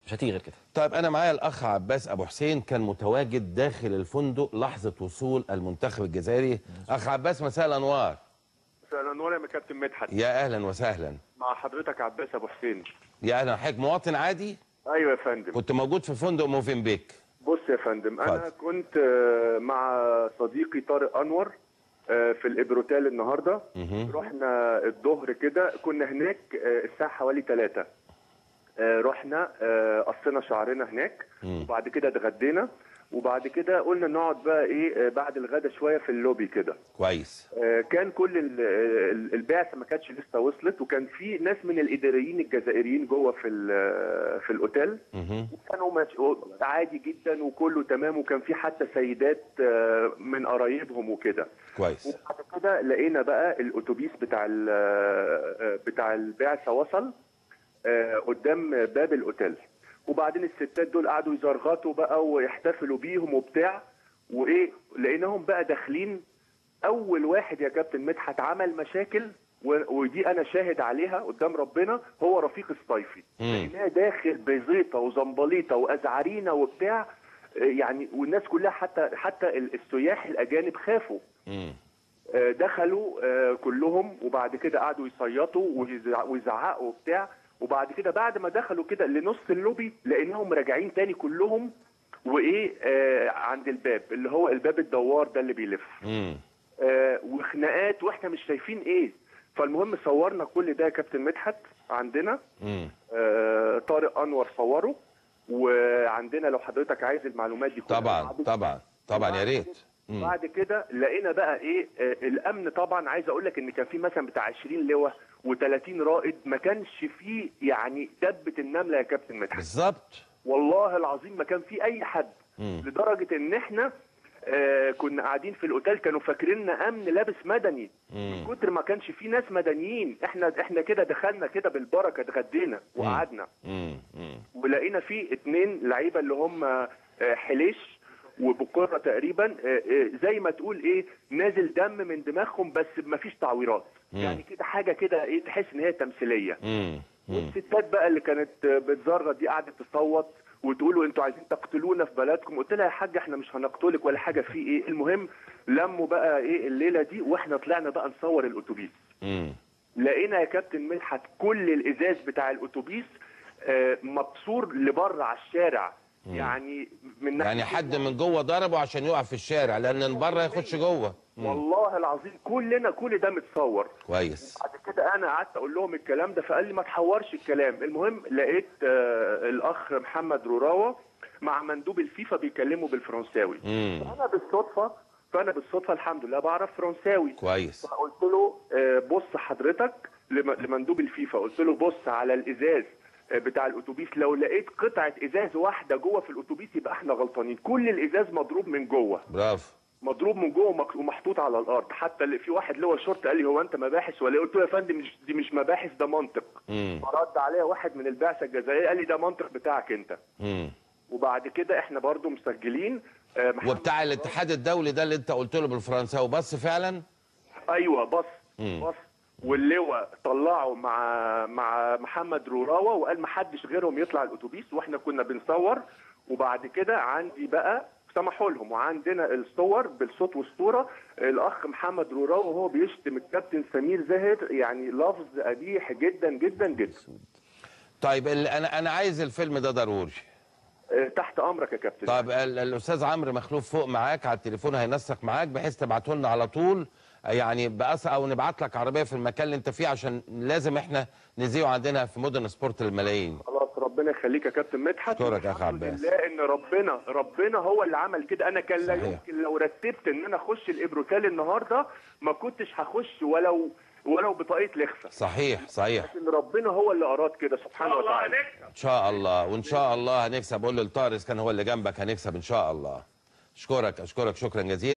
مش هتيجي غير كده. طيب انا معايا الاخ عباس ابو حسين، كان متواجد داخل الفندق لحظة وصول المنتخب الجزائري. اخ عباس، مساء الانوار. مساء الانوار يا كابتن مدحت. يا اهلا وسهلا. مع حضرتك عباس ابو حسين. يا اهلا، حضرتك مواطن عادي؟ ايوه يا فندم. كنت موجود في فندق موفنبيك. بص يا فندم، انا كنت مع صديقي طارق انور في الابروتال النهارده. رحنا الظهر كده، كنا هناك الساعة حوالي 3. رحنا قصينا شعرنا هناك، وبعد كده اتغدينا، وبعد كده قلنا نقعد بقى ايه بعد الغدا شوية في اللوبي كده. كويس. كان كل البعثة ما كانتش لسه وصلت، وكان في ناس من الاداريين الجزائريين جوه في الاوتيل، وكانوا عادي جدا وكله تمام، وكان في حتى سيدات من قرايبهم وكده. كويس. وبعد كده لقينا بقى الاتوبيس بتاع البعثة وصل قدام باب الاوتيل، وبعدين الستات دول قعدوا يزرغطوا بقى ويحتفلوا بيهم وبتاع وايه. لقيناهم بقى داخلين. اول واحد يا كابتن مدحت عمل مشاكل، ودي انا شاهد عليها قدام ربنا، هو رفيق الصيفي. لقيناه داخل بزيطه وزنبليطه وازعرينه وبتاع يعني، والناس كلها حتى السياح الاجانب خافوا. دخلوا كلهم، وبعد كده قعدوا يصيطوا ويزعقوا وبتاع. وبعد كده بعد ما دخلوا كده لنص اللوبي لقيناهم راجعين تاني كلهم وايه عند الباب اللي هو الباب الدوار ده اللي بيلف. وخناقات واحنا مش شايفين ايه. فالمهم صورنا كل ده يا كابتن مدحت عندنا. طارق انور صوره، وعندنا لو حضرتك عايز المعلومات دي كلها. طبعا طبعا طبعا، يا ريت. بعد كده لقينا بقى ايه الامن. طبعا عايز اقول لك ان كان في مثلا بتاع 20 لواء و30 رائد، ما كانش فيه يعني دبه النملة يا كابتن مدحت. بالظبط، والله العظيم ما كان فيه اي حد. لدرجة ان احنا كنا قاعدين في الاوتيل كانوا فاكريننا امن لابس مدني، من كتر ما كانش فيه ناس مدنيين. احنا كده دخلنا كده بالبركة، اتغدينا وقعدنا. ولقينا فيه 2 لعيبة اللي هم حليش وبقرة تقريبا، زي ما تقول ايه نازل دم من دماغهم، بس مفيش تعويرات. يعني كده حاجة كده ايه، تحس ان هي تمثيلية. والستات بقى اللي كانت بتزرد دي قعدت تصوت وتقولوا انتوا عايزين تقتلونا في بلدكم. قلت لها يا حاجة احنا مش هنقتلك ولا حاجة، في ايه. المهم لموا بقى ايه الليلة دي، واحنا طلعنا بقى نصور الاتوبيس. لقينا يا كابتن مدحت كل الازاز بتاع الاتوبيس مبصور لبره على الشارع. يعني من يعني حد من جوه ضربه عشان يقع في الشارع، لان من بره يخش جوه. والله العظيم كلنا كل ده متصور. كويس. بعد كده انا قعدت اقول لهم الكلام ده، فقال لي ما تحورش الكلام. المهم لقيت الاخ محمد روراوه مع مندوب الفيفا بيكلموا بالفرنساوي. فانا بالصدفة الحمد لله بعرف فرنساوي. كويس. فقلت له بص حضرتك لمندوب الفيفا، قلت له بص على الازاز بتاع الاتوبيس، لو لقيت قطعه ازاز واحدة جوه في الاتوبيس يبقى احنا غلطانين، كل الازاز مضروب من جوه. برافو. مضروب من جوه ومحطوط على الارض. حتى اللي في واحد لواء شرطه قال لي هو انت مباحث ولا ايه؟ قلت له يا فندم دي مش مباحث، ده منطق. فرد عليا واحد من البعثة الجزائرية قال لي ده منطق بتاعك انت. وبعد كده احنا برضو مسجلين وبتاع الاتحاد الدولي ده اللي انت قلت له بالفرنساوي بص فعلا؟ ايوه بص. بص، واللواء طلعوا مع محمد روراوه وقال ما حدش غيرهم يطلع الاتوبيس، واحنا كنا بنصور. وبعد كده عندي بقى سمحوا لهم، وعندنا الصور بالصوت والصورة، الاخ محمد روراوه وهو بيشتم الكابتن سمير زاهر، يعني لفظ قبيح جدا جدا جدا. طيب انا عايز الفيلم ده ضروري. تحت امرك يا كابتن. طيب الاستاذ عمرو مخلوف فوق معاك على التليفون، هينسق معاك بحيث تبعته لنا على طول، يعني بأسرع، او نبعت لك عربية في المكان اللي انت فيه، عشان لازم احنا نذيعه عندنا في مدن سبورت الملايين. خلاص ربنا يخليك يا كابتن مدحت. اشكرك يا اخ عباس. الحمد لله ان ربنا هو اللي عمل كده. انا كان لا يمكن لو رتبت ان انا اخش الابروتال النهارده ما كنتش هخش ولو بطاقيه لخفه. صحيح صحيح. لكن ربنا هو اللي اراد كده سبحانه وتعالى. ان شاء الله، وان شاء الله هنكسب. قول لطارق كان هو اللي جنبك، هنكسب ان شاء الله. اشكرك شكرا جزيلا.